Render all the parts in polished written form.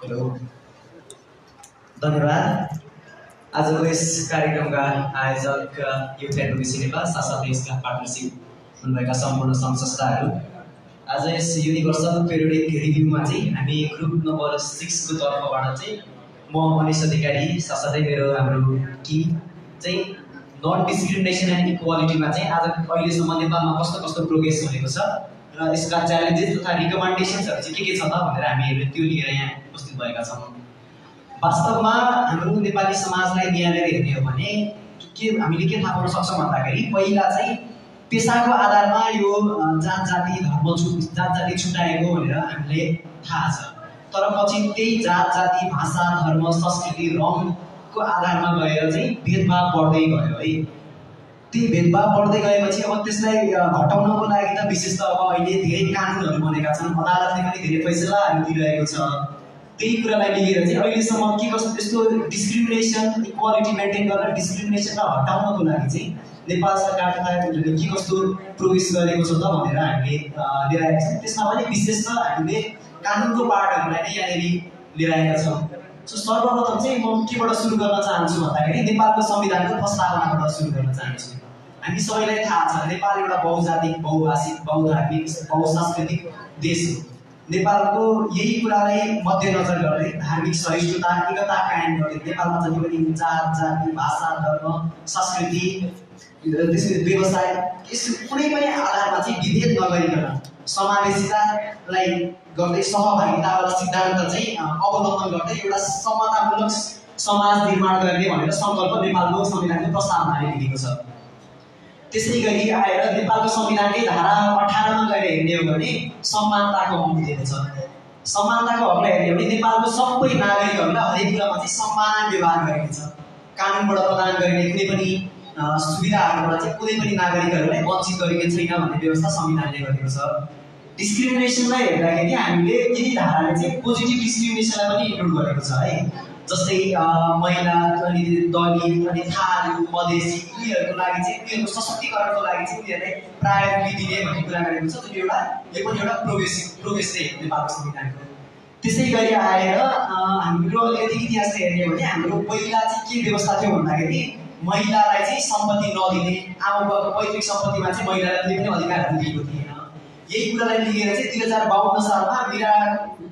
Hello, धन्यवाद। आजको यस कार्यक्रमका आयोजक युथ एडभोकेसी नेपाल साथसाथै यसका पार्टनरसिप हुनुभएका सम्पूर्ण सङ्घ संस्थाहरू, आज यस युनिभर्सल पेरियोडिक रिभ्यूमा चाहिँ हामी ग्रुप नम्बर 6 को तर्फबाट चाहिँ म मनिष अधिकारी साथसाथै मेरो हाम्रो टिम चाहिँ नन डिस्क्रिमिनेसन एन्ड इक्वालिटीमा चाहिँ आज अहिलेसम्म नेपालमा कस्तो कस्तो प्रोग्रेस भएको छ र यसका च्यालेन्जेस तथा रिकमेन्डेसन्सहरू चाहिँ के छ त भनेर हामीहरूले त्यो लिएर यहाँ उपस्थित भएका छौँ। वास्तवमा हाम्रो नेपाली समाजलाई यहाँनिर हेर्ने हो भने हामीले के थाहा पाउन सक्छौँ भन्दाखेरि पहिला चाहिँ पेसाको आधारमा यो जात जाति छुट्याएको भनेर हामीले थाहा छ। तर पछि त्यही जात जाति भाषा धर्म संस्कृति रङको आधारमा गएर चाहिँ भेदभाव बढ्दै गयो है। त्यही भेदभाव बढ्दै गएपछि अब त्यसलाई घटाउनको लागि त विशेष त अब अहिले धेरै कानुनहरू बनेका छन्, अदालतले पनि धेरै फैसलाहरू दिइरहेको छ। त्यही कुरालाई लिएर चाहिँ अहिलेसम्म के कस्तो त्यस्तो डिस्क्रिमिनेसन इक्वालिटी मेन्टेन गरेर डिस्क्रिमिनेसनलाई हटाउनको लागि चाहिँ नेपाल सरकार तथा के कस्तो प्रोग्रेस गरेको छ त भनेर हामीले लिएर आएका छौँ। त्यसमा पनि विशेष त हामीले कानुनको पार्टहरूलाई नै यहाँनिर लिएर आएका छौँ। सो सर्वप्रथम चाहिँ म केबाट सुरु गर्न चाहन्छु भन्दाखेरि नेपालको संविधानको प्रस्तावनाबाट सुरु गर्न चाहन्छु। हामी सबैलाई थाहा छ नेपाल एउटा बहुजातिक बहुभाषिक बहुधार्मिक बहुसांस्कृतिक देश हो। नेपालको यही कुरालाई मध्यनजर गर्दै धार्मिक सहिष्णुता एकता कायम गर्दै नेपालमा जति पनि जात जाति भाषा धर्म संस्कृति व्यवसाय यस कुनै पनि आधारमा चाहिँ विभेद नगरिकन समावेशितालाई गर्दै सहभागितावाला सिद्धान्त चाहिँ अवलम्बन गर्दै एउटा समतामूलक समाज निर्माण गर्ने भनेर सङ्कल्प नेपालको संविधानको प्रस्तावनाले दिएको छ। त्यसै गरी आएर नेपालको संविधानकै धारा 18 मा गएर हेर्ने हो भने समानताको हक दिएको छ। समानताको हकलाई हेर्ने हो भने नेपालको सबै नागरिकहरूलाई हरेक कुरामा चाहिँ समान व्यवहार गरेको छ। कानुनबाट प्रदान गरिने कुनै पनि सुविधाहरूबाट चाहिँ कुनै पनि नागरिकहरूलाई वञ्चित गरेको छैन भन्ने व्यवस्था संविधानले गरेको छ। डिस्क्रिमिनेसनलाई हेर्दाखेरि हामीले यही धाराले चाहिँ पोजिटिभ डिस्क्रिमिनेसनलाई पनि इन्क्लुड गरेको छ है। जस्तै महिला अनि दलित अनि थारू मधेसी उनीहरूको लागि चाहिँ उनीहरूको सशक्तिकरणको लागि चाहिँ उनीहरूलाई प्रायोरिटी दिने भन्ने कुरा गरेको छ। जुन यो पनि एउटा प्रोग्रेस नै नेपालको संविधानको। त्यसै गरी आएर हाम्रो यदि इतिहास हेर्ने हो भने हाम्रो पहिला चाहिँ के व्यवस्था थियो भन्दाखेरि महिलालाई चाहिँ सम्पत्ति नदिने, आमाबाको पैतृक सम्पत्तिमा चाहिँ महिलालाई कुनै पनि अधिकारहरू दिएको थिएन। यही कुरालाई लिएर चाहिँ 2052 सालमा मीरा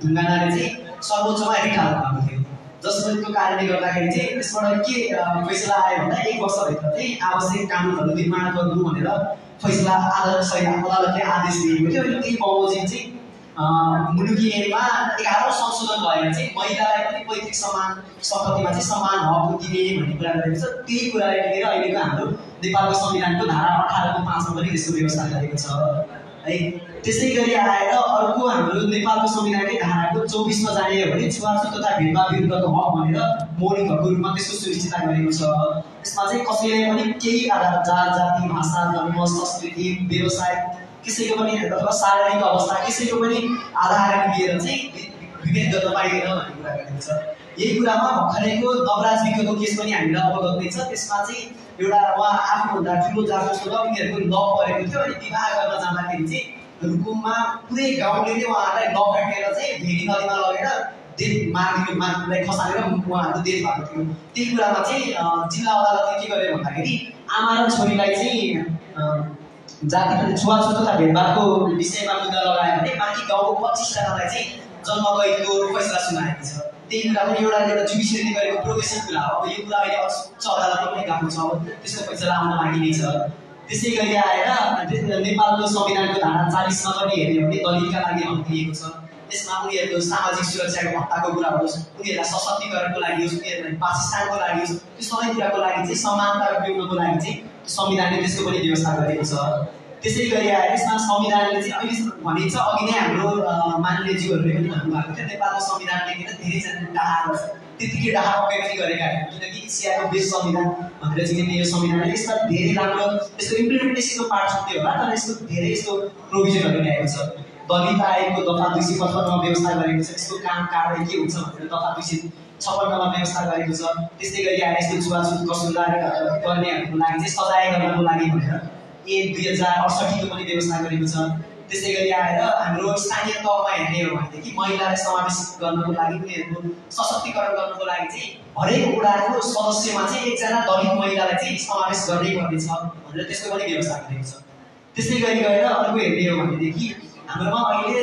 ढुङ्गानाले चाहिँ सर्वोच्चमा रिट हाल्नुभएको थियो। जसको कारणले गर्दाखेरि चाहिँ त्यसबाट के फैसला आयो भन्दा 1 वर्षभित्र चाहिँ आवश्यक कानुनहरू निर्माण गर्नु भनेर फैसला अदालतले आदेश दिएको थियो। अनि त्यही बमोजिम चाहिँ मुलुकी ऐनमा 11औं संशोधन भएर चाहिँ महिलालाई पनि पैतृक सम्पत्तिमा चाहिँ समान हक दिने भन्ने कुरा गरेको छ। त्यही कुरालाई लिएर अहिलेको हाम्रो नेपालको संविधानको धारा 18 को 5 मा पनि त्यसको व्यवस्था गरेको छ है। त्यसै गरी आएर अर्को हाम्रो नेपालको संविधानकै धाराको 24 मा जाने हो भने छुवाछुत तथा भेदभाव विरुद्धको हक भनेर मौलिक हकको रूपमा त्यसको सुनिश्चितता गरेको छ। यसमा चाहिँ कसैले पनि केही आधार जात जाति भाषा धर्म संस्कृति व्यवसाय कसैको पनि अथवा शारीरिक अवस्था कसैको पनि आधारहरू लिएर चाहिँ विभेद गर्न पाइँदैन भन्ने कुरा गरेको छ। यही कुरामा भर्खरैको नवराज विक्रमको केस पनि हामीलाई अवगत नै छ। त्यसमा चाहिँ एउटा उहाँ आफूभन्दा ठुलो जातको र उनीहरूको लभ परेको थियो अनि विवाह गर्न जाँदाखेरि चाहिँ रुकुममा पुरै गाउँले नै उहाँहरूलाई लभ काटेर चाहिँ भेरी नदीमा लगेर देश मार्ने खसालेर उहाँहरूको देश भएको थियो। त्यही कुरामा चाहिँ जिल्ला अदालतले के गर्यो भन्दाखेरि आमा र छोरीलाई चाहिँ जाति छुवाछुत तथा भेदभावको विषयमा मुद्दा लगायो भने बाँकी गाउँको 25 जनालाई चाहिँ जन्मगैदको फैसला सुनाएको छ। त्यही कुरा पनि एउटा जुडिसियरीले गरेको प्रोग्रेसिभ कुरा हो। अब यो कुरा अहिले उच्च अदालतमा पनि गएको छ, त्यसको फैसला आउन बाँकी नै छ। त्यसै गरी आएर नेपालको संविधानको धारा 40 मा पनि हेर्ने हो भने दलितका लागि हक दिएको छ। यसमा उनीहरूको सामाजिक सुरक्षाको हकको कुरा होस्, उनीहरूलाई सशक्तिकरणको लागि होस्, उनीहरूलाई वासस्थानको लागि होस्, त्यो सबै कुराको लागि चाहिँ समानता ल्याउनको लागि चाहिँ संविधानले त्यसको पनि व्यवस्था गरेको छ। त्यसै गरी आएर यसमा संविधानले चाहिँ अहिले भनेको छ, अघि नै हाम्रो माननीय ज्यूहरूले पनि भन्नुभएको थियो नेपालको संविधानले किन धेरैजना डाहाहरू छ त्यतिकै डाहा पक्कै पनि गरेका होइन। किनकि एसियाको बेस्ट संविधान भनेर चिनिने यो संविधानले यसमा धेरै राम्रो यसको इम्प्लिमेन्टेसनको पार्ट छुट्यो होला, तर यसको धेरै यस्तो प्रोभिजनहरू ल्याएको छ। दलित आयोगको दफा 275 मा व्यवस्था गरेको छ, यसको काम कारबाही के हुन्छ भनेर दफा 256 मा व्यवस्था गरेको छ। त्यस्तै गरी आएर यस्तो छुवाछुत कसुरदार गर्नेहरूको लागि चाहिँ सजाय गर्नको लागि भनेर 2068 को पनि व्यवस्था गरेको छ। त्यसै गरी आएर हाम्रो स्थानीय तहमा हेर्ने हो भनेदेखि महिलालाई समावेश गर्नको लागि उनीहरूको सशक्तिकरण गर्नको लागि चाहिँ हरेक वडाको सदस्यमा चाहिँ एकजना दलित महिलालाई चाहिँ समावेश गर्नै पर्नेछ भनेर त्यसको पनि व्यवस्था गरेको छ। त्यसै गरी गएर अर्को हेर्ने हो भनेदेखि हाम्रोमा अहिले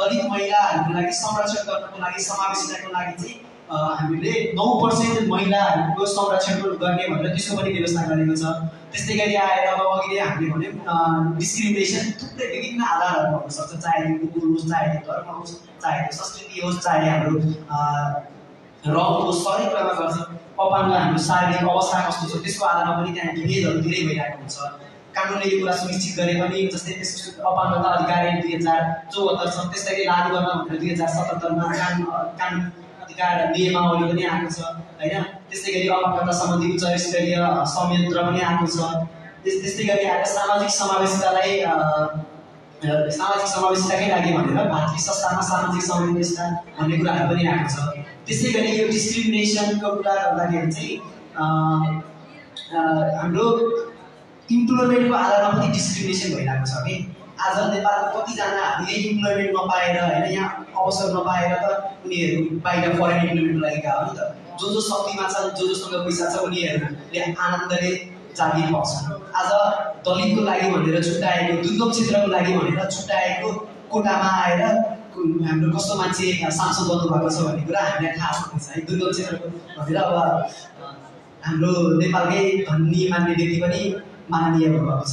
दलित महिलाहरूको लागि संरक्षण गर्नको लागि समावेशताको लागि चाहिँ हामीले 9% महिलाहरूको संरक्षण गर्ने भनेर त्यसको पनि व्यवस्था गरेको छ। त्यस्तै गरी आएर अब अघि हामीले भन्यौँ डिस्क्रिमिनेसन थुप्रै विभिन्न आधारहरू हुन सक्छ, चाहे त्यो कुकुर होस्, चाहे त्यो धर्म होस्, चाहे त्यो संस्कृति होस्, चाहे हाम्रो रङ होस्, सबै कुरामा गर्छ। अपाङ्ग हाम्रो शारीरिक अवस्था कस्तो छ त्यसको आधारमा पनि त्यहाँ विभेदहरू धेरै भइरहेको हुन्छ। कानुनले यो कुरा सुनिश्चित गरे पनि जस्तै त्यसको अपाङ्गता अधिकार 2074 छ, त्यसलाई लागू गर्न भनेर 2077 मा कानुन अधिकार नियमावली पनि आएको छ हैन। त्यस्तै गरी अपाङ्गता सम्बन्धी उच्च स्तरीय संयन्त्र पनि आएको छ। त्यस्तै गरी आएर सामाजिक समावेशिताकै लागि भनेर भातृ संस्थामा सामाजिक समावेशिता भन्ने कुराहरू पनि आएको छ। त्यसै गरी यो डिस्क्रिमिनेसनको कुरा गर्दाखेरि चाहिँ हाम्रो इम्प्लोइमेन्टको आधारमा पनि डिस्क्रिमिनेसन भइरहेको छ कि आज नेपालको कतिजना हामीले इम्प्लोइमेन्ट नपाएर होइन, यहाँ अवसर नपाएर त उनीहरू बाहिर फरेन इम्प्लोइमेन्टको लागि गयो नि त। जो शक्तिमा छ, जोसँग पैसा छ उनीहरूले आनन्दले जागिर पाउँछन्। आज दलितको लागि भनेर छुट्याएको, दुर्गम क्षेत्रको लागि भनेर छुट्याएको कोटामा आएर हाम्रो कस्तो मान्छे सांसद बन्नुभएको छ भन्ने कुरा हामीलाई थाहा छ है। दुर्गम क्षेत्रको भनेर अब हाम्रो नेपालकै धनी मान्ने व्यक्ति पनि माननीय भएको छ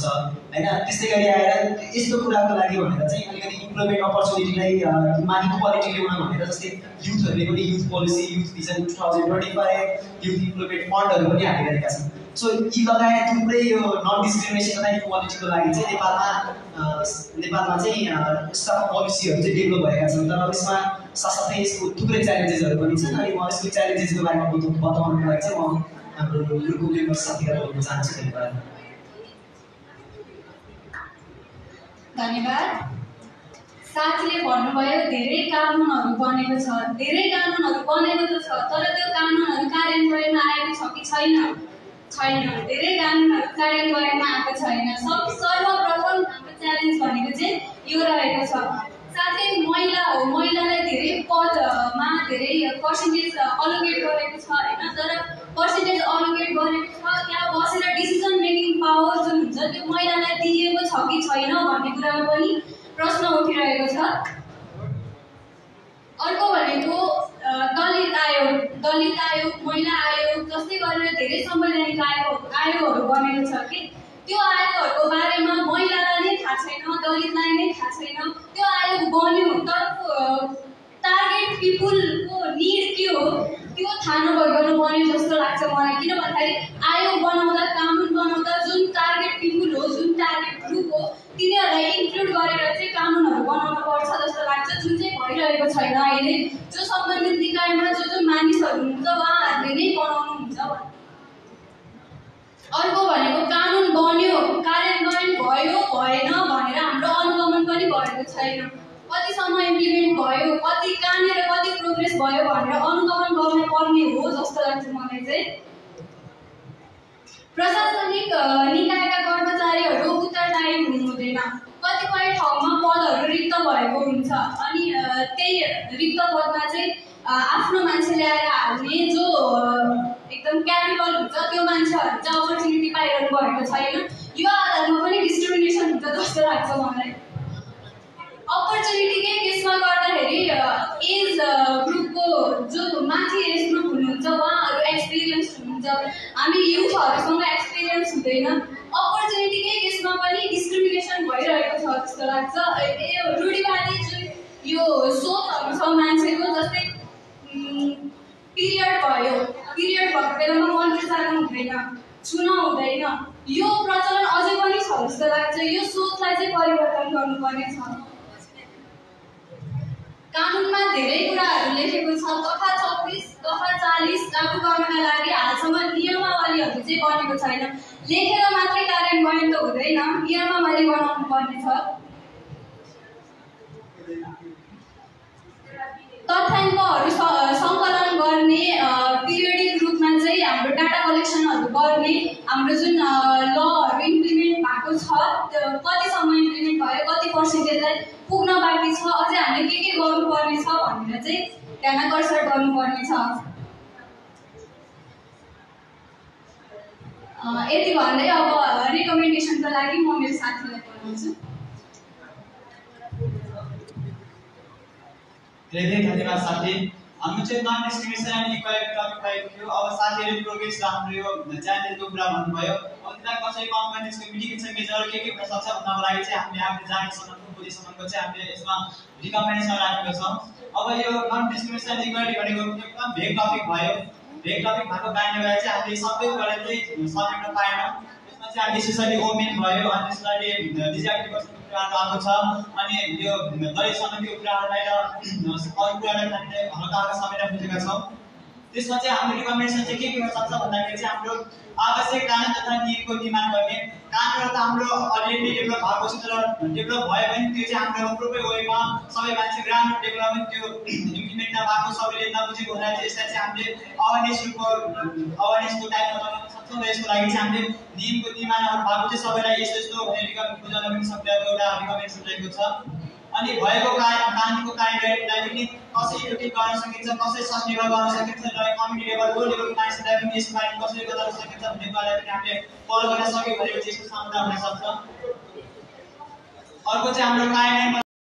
हैन। त्यस्तै गरी आएर यस्तो कुराको लागि भनेर चाहिँ अलिकति इम्प्लोइमेन्ट अपर्च्युनिटीलाई इक्वालिटी ल्याउन भनेर जस्तै युथहरूले पनि youth policy, youth vision 2025, youth employment फन्डहरू पनि हालिरहेका छन्। सो यी लगायत थुप्रै यो नन डिस्क्रिमिनेसन तथा इक्वालिटीको लागि चाहिँ नेपालमा चाहिँ यस्ता पोलिसीहरू चाहिँ डेभलप भएका छन्। तर यसमा साथसाथै यसको थुप्रै च्यालेन्जेसहरू पनि छन्। अनि म यसको च्यालेन्जेसको बारेमा बताउनको लागि चाहिँ म हाम्रो ग्रुपको मेम्बर साथीलाई बोल्न चाहन्छु। धन्यवाद। साथीले भन्नुभयो धेरै कानुनहरू बनेको छ, धेरै कानुनहरू बनेको त छ, तर त्यो कानुनहरू कार्यान्वयनमा आएको छ कि छैन? धेरै कानुनहरू कार्यान्वयनमा आएको छैन। सर्वप्रथम हाम्रो च्यालेन्ज भनेको चाहिँ यो रहेको छ। साथै महिलालाई धेरै पदमा धेरै पर्सेन्टेज अलोकेट गरेको छ हैन, तर पर्सेन्टेज अलोकेट गरेको छ त्यहाँ बसेर डिसिजन मेकिङ पावर जुन हुन्छ त्यो महिलालाई दिएको छ कि छैन भन्ने कुरामा पनि प्रश्न उठिरहेको छ। अर्को भनेको दलित आयोग, महिला आयोग जस्तै गरेर धेरै संवैधानिक आयोगहरू बनेको छ कि त्यो आयोगहरूको बारेमा महिलालाई नै थाहा छैन, दलितलाई नै थाहा छैन। त्यो आयोग बन्यो तर टार्गेट पिपुलको निड के हो त्यो थाहा नभइकन बन्यो जस्तो लाग्छ मलाई। किन भन्दाखेरि आयोग बनाउँदा, कानुन बनाउँदा जुन टार्गेट पिपुल हो, जुन टार्गेट ग्रुप हो तिनीहरूलाई इन्क्लुड गरेर चाहिँ कानुनहरू बनाउनु पर्छ जस्तो लाग्छ, जुन चाहिँ भइरहेको छैन अहिले। जो सम्बन्धित निकायमा जो मानिसहरू हुन्छ उहाँहरूले नै बनाउनु हुन्छ। अर्को भनेको कानुन बन्यो, कार्यान्वयन भयो भएन भनेर हाम्रो अनुगमन पनि भएको छैन। कतिसम्म इम्प्लिमेन्ट भयो, कति कहाँनिर कति प्रोग्रेस भयो भनेर अनुगमन गर्न पर्ने हो जस्तो लाग्छ मलाई चाहिँ। प्रशासनिक निकायका कर्मचारीहरू उत्तरदायी हुनु हुँदैन। कतिपय ठाउँमा पदहरू रिक्त भएको हुन्छ अनि त्यही रिक्त पदमा चाहिँ आफ्नो मान्छे ल्याएर हाल्ने जो एकदम क्यापेबल हुन्छ त्यो मान्छेहरू चाहिँ अपर्च्युनिटी पाइरहनु भएको छैन। यो आधारमा पनि डिस्क्रिमिनेसन हुन्छ जस्तो लाग्छ मलाई। अपर्च्युनिटीकै केसमा गर्दाखेरि एज ग्रुपको जो माथि एज ग्रुप हुनुहुन्छ उहाँहरू एक्सपिरियन्स हुनुहुन्छ, हामी युथहरूसँग एक्सपिरियन्स हुँदैन। अपर्च्युनिटीकै केसमा पनि डिस्क्रिमिनेसन भइरहेको छ जस्तो लाग्छ। यो रूढिवादी जुन यो सोचहरू छ मान्छेको, जस्तै पिरियड भएको बेलामा मन्त्री सार्नु हुँदैन, चुनाव हुँदैन, यो प्रचलन अझै पनि छ जस्तो लाग्छ। यो सोचलाई चाहिँ परिवर्तन गर्नुपर्ने छ। कानुनमा धेरै कुराहरू लेखेको छ, दफा 24, दफा 40 लागू गर्नका लागि हालसम्म नियमावलीहरू चाहिँ बनेको छैन। लेखेर मात्रै कार्यान्वयन त हुँदैन, नियमावली बनाउनु पर्ने छ। तथ्याङ्कहरू सङ्कलन गर्ने पिरियडिक रूपमा चाहिँ हाम्रो डाटा कलेक्सनहरू गर्ने हाम्रो जुन लहरू इम्प्लिमेन्ट भएको छ त्यो कतिसम्म इम्प्लिमेन्ट भयो, कति पर्सेन्टेजलाई पुग्न बाँकी छ, अझै हामीले के गर्नुपर्ने छ भनेर चाहिँ ध्यानाकर्षण गर्नुपर्ने छ। यति भन्दै अब रिकमेन्डेसनको लागि म मेरो साथीलाई बोलाउँछु। धेरै धन्यवाद साथी। हाम्रो चाहिँ non discrimination and equality topic भएको थियो। अब साथीहरूले प्रोग्रेस र हाम्रो यो च्यालेन्जको कुरा भन्नुभयो। अब त्यहाँ कसै कम्पनीजको मिटिङ छ मेजर के हुन सक्छ भन्नको लागि चाहिँ हामीले आफ्नो जानेसम्मको पोजिसनको चाहिँ हामीले यसमा रिकमेन्डेसन राखेको छौँ। अब यो नन डिस्क्रिमिनेसन एन्ड इक्वालिटी भनेको एकदम भेग टपिक भयो। भेग टपिक भएको कारणले गर्दा चाहिँ हामीले सबै कुरा चाहिँ समेट्न पाएनौँ। यसमा चाहिँ हामीले स्पेसली वुमेन भयो, अनि त्यसलाई डिजेबल पर्सनको कुराहरू आएको छ, अनि यो दलित समितिको कुराहरूलाई र अरू कुरालाई हामीले हल्का हल्का समेटेर बुझेका छौँ। त्यसमा चाहिँ हाम्रो रिकमेन्डेसन चाहिँ के हुन सक्छ भन्दाखेरि चाहिँ हाम्रो आवश्यक कानुन तथा नीतिको निर्माण गर्ने। कानुनहरू त हाम्रो अलरेडी डेभलप भएको छ, तर डेभलप भयो भने त्यो चाहिँ हाम्रो अप्रोप्रिएट वेमा सबै मान्छे ग्राउन्ड डेभलपमेन्ट त्यो इम्प्लिमेन्ट नभएको, सबैले नबुझेको हुनाले चाहिँ यसलाई चाहिँ हामीले अवेरनेसको टाइपमा लगाउन सक्छौँ। र यसको लागि चाहिँ हामीले नियमको निर्माणहरू भएको चाहिँ सबैलाई यस्तो यस्तो भनेर बुझाउन पनि सक्नेको एउटा रिकमेन्डेसन रहेको छ। अनि भएको कानुनको कार्यान्वयनलाई पनि कसरी इफेक्टिभ गर्न सकिन्छ, कसरी सस्टेनेबल गर्न सकिन्छ, र कम्युनिटी लेभल लो लेभलको मान्छेलाई पनि यसको बारेमा कसरी बताउन सकिन्छ भन्ने कुरालाई पनि हामीले फलो गर्न सक्यौँ भने चाहिँ यसको समाधान हुन सक्छ। अर्को चाहिँ हाम्रो कार्यान्वयन